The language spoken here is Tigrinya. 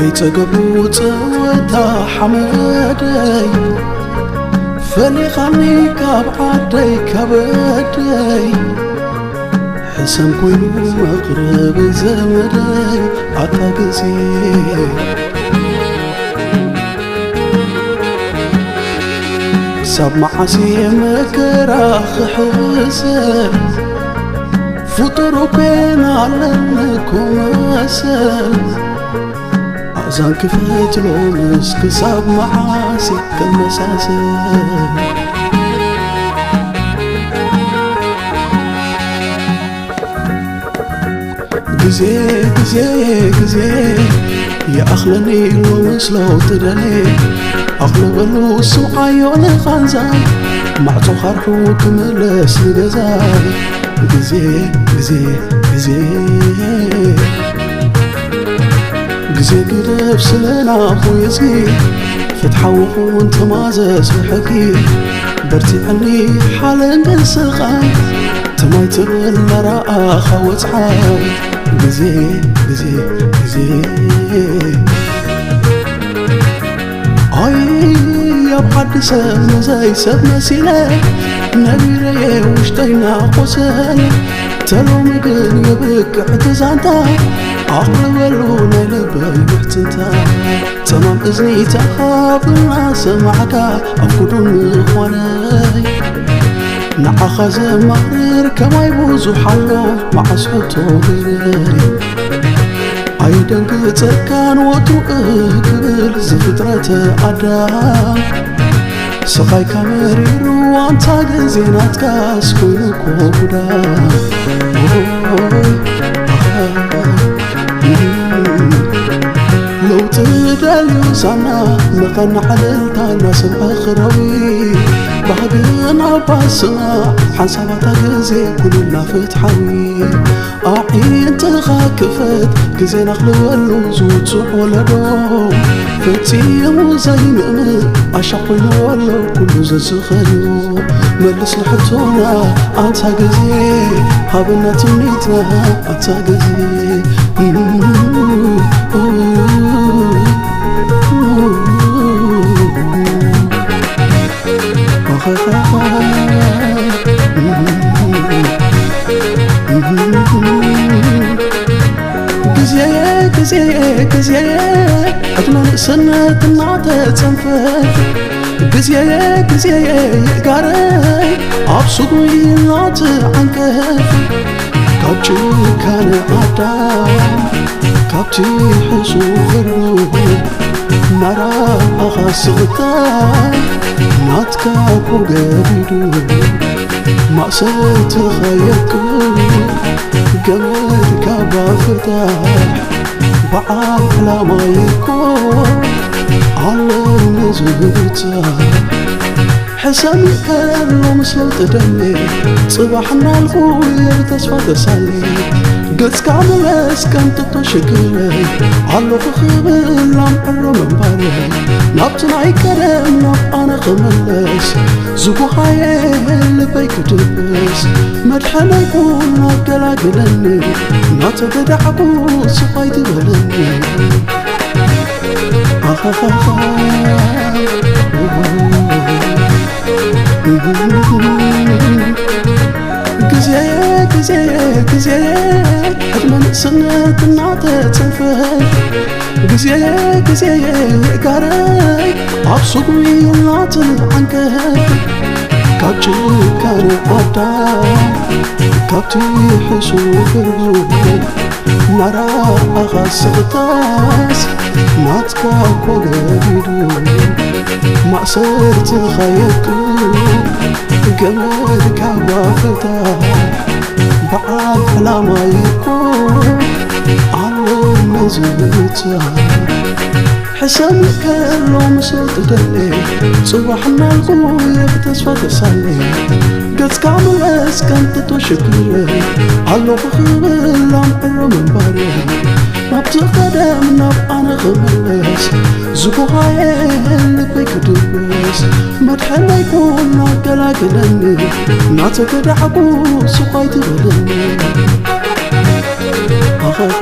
ይጸገቡ ጸወታ ሓመደይ፣ ፈሊኻኒ ካብ ዓደይ ከበደይ። ሕሰም ኮይኑ መቕረቢ ዘመደይ ኣታ ግዜ። ክሳብ መዓስ እየ መከራ ክሕሰብ? ፍጡር እኮ የናለን እኮ መሰል። ኣእዛን ክፈት ሎምስ ክሳብ መዓስ ክመሳሰል? ግዜ፣ ግዜ፣ ግዜ፣ ይኣኽለኒ ሎምስ ለውጢ ደልየ። ኣቕልበሉ ስምዓዮ ንቓንዛይ፣ ማዕጾ ኻርሑ ክምለስ ንገዛይ። ግዜ፣ ግዜ፣ ግዜ፣ ግዜ ግደፍ ስለና ኹየዝጊ፣ ፍትሓዊ ኹን ተማዘዝ ብሕጊ። በርቲዕኒ ሓለንግን ስቓይ፣ ትማይ ትብል መራኣኻ ወጽዓይ። ግዜ፣ ግዜ፣ ግዜ። ኣይ ኣብ ዓዲ ሰብ ንዘይ ሰብ መሲለ፣ ነቢረየ ውሽጠይ ናቆሰለ። ተሎሚ ግን የብቅዕ እቲ ዛንታ፣ ኣቕልበሉ ናይ ልበይ ምሕትንታ። ጸማም እዝኒ ተኻብና ሰማዕካ ኣብ ኩዱን ምኾነይ። ንዓኻ ዘማርር ከማይ ብዙሕ ኣሎ፣ መዓስ ሕቶ ገይረይ። ኣይደንግጸካን ወትሩ እህ ክብል ዝፍጥረት ኣዳም። ስቓይካ መሪሩ ኣንታ ግዜ ናትካስ ኮይኑ እኮ ጉዳም። ለውጢ ደልዩ ሳና መቐናዕ ዕልልታ እናሰምዐ ክረዊ። ባህግን ኣባስና ሓንሳባታ ግዜ ኩሉና ፍትሓዊ። ኣዒንትኻ ክፈት ግዜና ክልወሉ ዝውፅእ ወለዶ። ፈጺሙ ዘይምእምእ ኣሻቕ ኮይኑ ኣሎ ኩሉ ዘዝኸዮ። መልስ ንሕቶና ኣንታ ግዜ፣ ሃበና ትምኒትና ኣንታ ግዜ። ግዜ፣ ግዜ፣ ግዜ፣ ዕድመ ንእስነት እናተጸንፈት። ግዜ፣ ግዜ፣ የእጋረይ ኣብ ስጉሚ እናትዓንቀፍ። ካብ ጭካነ ኣዳም፣ ካብቲ ሕሱር ፍርዱ፣ ናራ ኣኻ ስቕታ ናትካ እኮ ገዲዱ። ማእሰርትኻ የብቅዕ ገመድ ካባ ፍታሕ፣ በዓል ዕላማ እኮ ኣለኒ ዝብጻሕ። ሕሰም ከሎ ምስ ለውጢ ደሌ፣ ጽባሕ እናልፉ ብተስፋ ተሳሌ። ገጽካ ምለስ ከም ጥጦ ሽግረይ፣ ኣለኹ ክብል ላምዕሮ ምንባረይ። ናብቲ ናይ ቀደም ናብ ኣነ ክምለስ፣ ዝጉሃየ ልበይ ክድብስ። መድሓነይ ኩን ኣገላግለኒ፣ ናተገዳዕኩ ስቕ ኣይትበለኒ። ኣኻኻኻ። ግዜ፣ ግዜ፣ ግዜ፣ ዕድመ ንእስነት እናተጸንፈ። ግዜ፣ ግዜ፣ የእጋረይ ኣብ ስጉሚ እናትዓንቀፍ። ካብ ጭካነ ኣዳም፣ ካብቲ ሕሱር ፍርዱ፣ ናራኻ ስቕታስ ናትካ እኮ ገዲዱ። ማእሰርትኻ የብቅዕ ገመድ ካባ ፍታሕ፣ በዓል ዕላማ እኮ ኣሎ መዝታ። ሕሰም ከሎ ምስ ትደሊ፣ ጽባሕ እናልኩ ብተስፋ ተሳሊ። ገጽካ ምለስ ከም ጥጦ ሽግር፣ ኣለኹ ክብል ኣምዕሮ ምንባር። ናብቲ ቀደም ናብ ኣነ ክምለስ፣ ዝጉሃየ ልበይ ክድብስ። መድሓነይ ኩን ኣገላግለኒ፣ ናተገዳዕኩ ስቕ ኣይትበለኒ። ኣኸኸ።